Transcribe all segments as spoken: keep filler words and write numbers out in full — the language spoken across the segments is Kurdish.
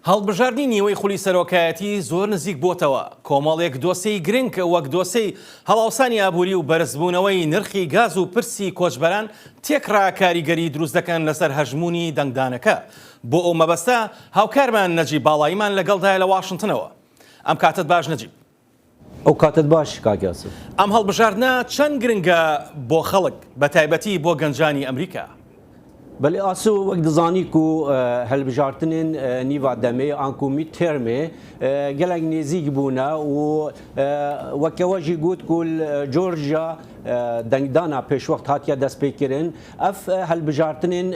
هەڵبژاردنی نیوەی خولی سەرۆکایەتی زۆر نزیک بۆتەوە. کۆمەڵێک دۆسیەی گرنگ وەک دۆسیەی هەڵاوسانی ئابووری و بەرزبوونەوەی نرخی گاز و پرسی کۆچبەران تێکڕا کاریگەری دروست دەکەن لەسەر هەژموونی دەنگدانەکە. بۆ ئەو مەبەستە هاوکارمان نەجیب باڵاییمان لەگەڵدایە لە واشنتنەوە. ئەم کاتت باش نەجیب. ئەو کاتت باش کاک یاسین. ئەم هەڵبژاردنە چەند گرنگە بۆ خەڵک، بە تایبەتی بۆ گەنجانی ئەمریکا؟ بەڵێ ئاسو، وەک دەزانی کو هەلبژارتنên نیva demê anku midtermê gelek nêzîk bûne û weke we jî got ku li Georgia dengdana pêşwext hatiye destpêkirin. Ev hەلbijartinên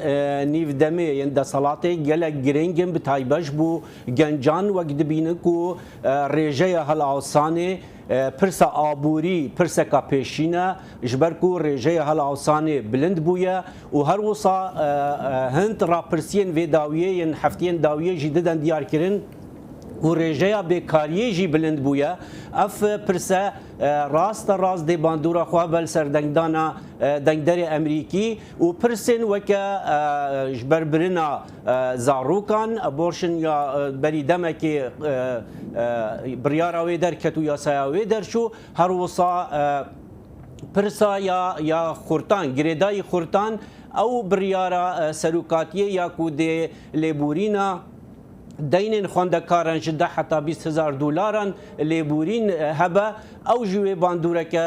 nîv demê yên deselatê gelek giring in, bi taybet ji bo gencan, wek dibînin ku rêjeya helawsanê, pirsa aborî pirseka pêşîn e, ji ber ku rêjeya helawsanê bilind bûye û her wisa hind rapirsiyên vê dawiyê yên heftiyên dawiyê jî didin diyarkirin ku rêjeya bêkariyê jî bilind bûye. Ev pirse raste rast dê bandora xwe be li ser dengdana dengderê Emerîkî û pirsên weke ji ber birina zarokan, abortion ya berî demekê biryara wê derket û yasaya wê derçû, her wisa pirsa ya ya xurtan, girêdayî xurtan, ew biryara serokatiyê ya ku dê lêborîna deynên xwendekaran ji deh heta bîst hezar dolaran lêborîn hebe, ew jî wê bandoreke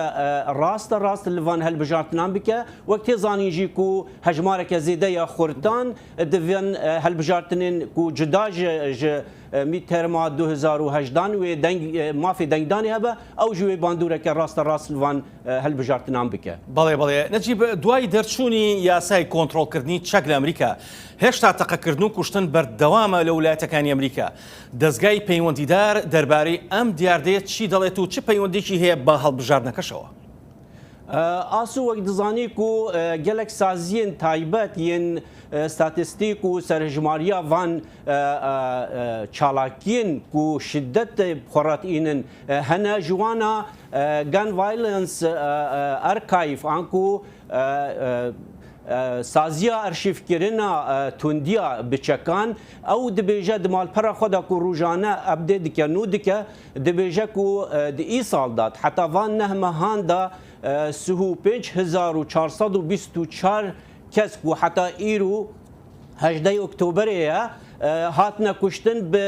raste rast li van helbijartinan bike. Wek tê zanîn jî ku hejmareke zêde ya xurtan di van helbijartinên ku cuda ji ji midterma du hezar û hejdan wê deng mafê dengdanê hebe, ew jî wê bandoreke raste rast li van helbijartinan bike. بەڵێ بەڵێ. نەجیب، دوای دەرچوونی یاسای کۆنترۆڵکردنی چەک لە ئەمریکا، هێشتا تەقەکردن و کوشتن بەردەوامە لە ویلایەتەکانی ئەمریکا. دەزگای پەیوەندیدار دەربارەی ئەم دیاردەیە چی دەڵێت و چ پەیوەندیەکی هەیە بە هەڵبژاردنەکەشەوە؟ ئاسو، وەک دەزانی کو gelek saziyên taybet yên statîstîk û serhejmariya van çalakiyên ku şiddet xwe re tînin hene, ji wana Gun Violence Archive anku saziya arşîvkirina tundiya bi çekan, ew dibêje di malpera xwe de ku rojane update dike, nû dike, dibêje ku di îsal de heta van neh mehan de sih û pênc hezar û çar sed û bîst û çar kes ku heta îro hejdeh Oktoberê ye, hatine kuştin bi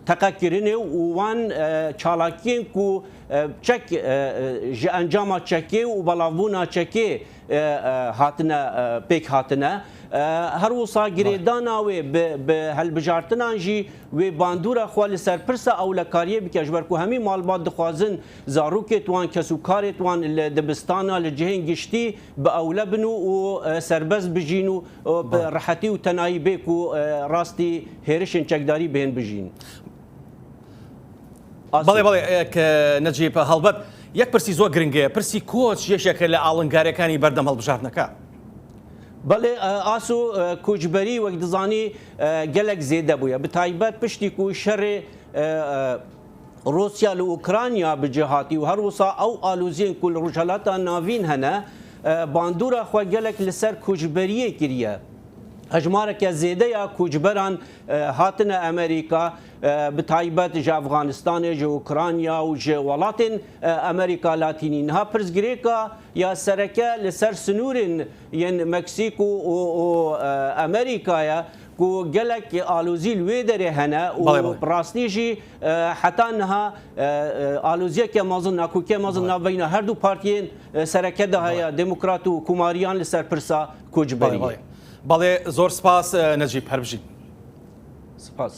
teqekirinê û wan çalakiyên ku çek ji encama çekê û belavbûna çekê hatine pêk hatine. Her wisa girêdana wê bi helbijartinan jî wê bandora xwe li ser pirsa ewlekariyê bike, ji ber ku hemî malbat dixwazin zarokêt wan, kesûkarêt wan li dibistana, li cihên giştî bi ewle bin û û serbest bijîn û bi rehetî û tenayî bê ku rastî hêrişên çekdarî bihên bijîn. بەڵێ بەڵێ، نەجیب، هەڵبەت یەک پرسی زۆر گرنگەیە، پرسی کۆچ یەکێکە لە ئاڵنگارەکانی بەردەم هەڵبژاردنەکە. بەڵێ ئاسو، کوچبەری وەک دەزانی gelek zêde bûye. Bi taybet piştî ku şerê Rûsya li Ukrayna bi cih hatî û her wisa ew aloziyên ku li Rojhelata Navîn hene, bandora xwe gelek li ser koçberiyê kiriye. Hejmareke zêde ya koçberan hatine Amerîka, bi taybet ji Efxanistanê, ji Ukrayna û ji welatên Amerîka Latînî. Niha pirsgirêka ya sereke li ser sinûrên yên Meksîko û, û Amerîka ye. Ku gelek alozî li wê derê hene û bi rastî jî heta niha aloziyeke mezin, nakokiyeke mezin navbeyna her du partiyên sereke de heye, demokrat û komariyan li ser pirsa koçberiyê. بەڵێ، زۆر سپاس نەجیب، هەر بژین. Spas.